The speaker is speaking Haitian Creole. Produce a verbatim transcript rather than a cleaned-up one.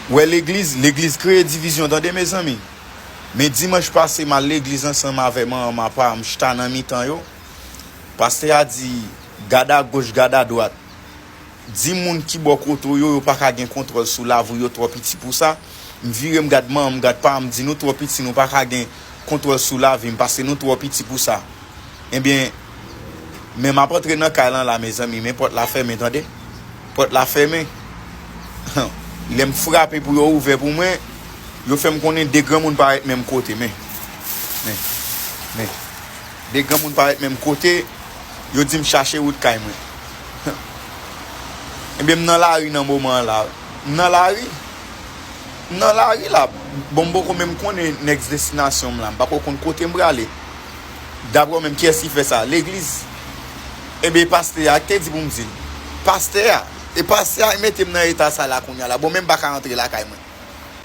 Wè legliz, legliz kreye divizyon, tande, mezanmi. Men dimanch pase, m al legliz ansanm avè manman m, apa m chita nan mitan yo. Pastè a di, gad agoch, gad adwat. Di moun ki bò kote w yo, yo pa ka gen kontwòl sou lavi w, yo twò piti pou sa. M vire, m gad manman m, m gad papa m, m di, nou twò piti, nou pa ka gen kontwòl sou lavi m, paske nou twò piti pou sa. Ebyen, men m ap antre nan kay lan la, mezanmi, men pòt la fèmen, tande. Pòt la fèmen. Lè m frape pou yo ouvè pou mwen, yo fè m konnen de granmoun parèt menm kote, men. Men. Men. De granmoun parèt menm kote, yo di m chache wout kay mwen. Ebyen, m nan lari nan moman an la. M nan lari. M nan lari la. Bon, m poko menm konnen next destinasyon m la. M pako konn kote m prale. Daprè w menm, kiyès ki fè sa? Legliz. Ebyen, pastè a, ki te di pou m di l? Pastè a. E pastè a mete m nan eta sa la kounye a la. Bon, menm m pa ka rantre lakay mwen.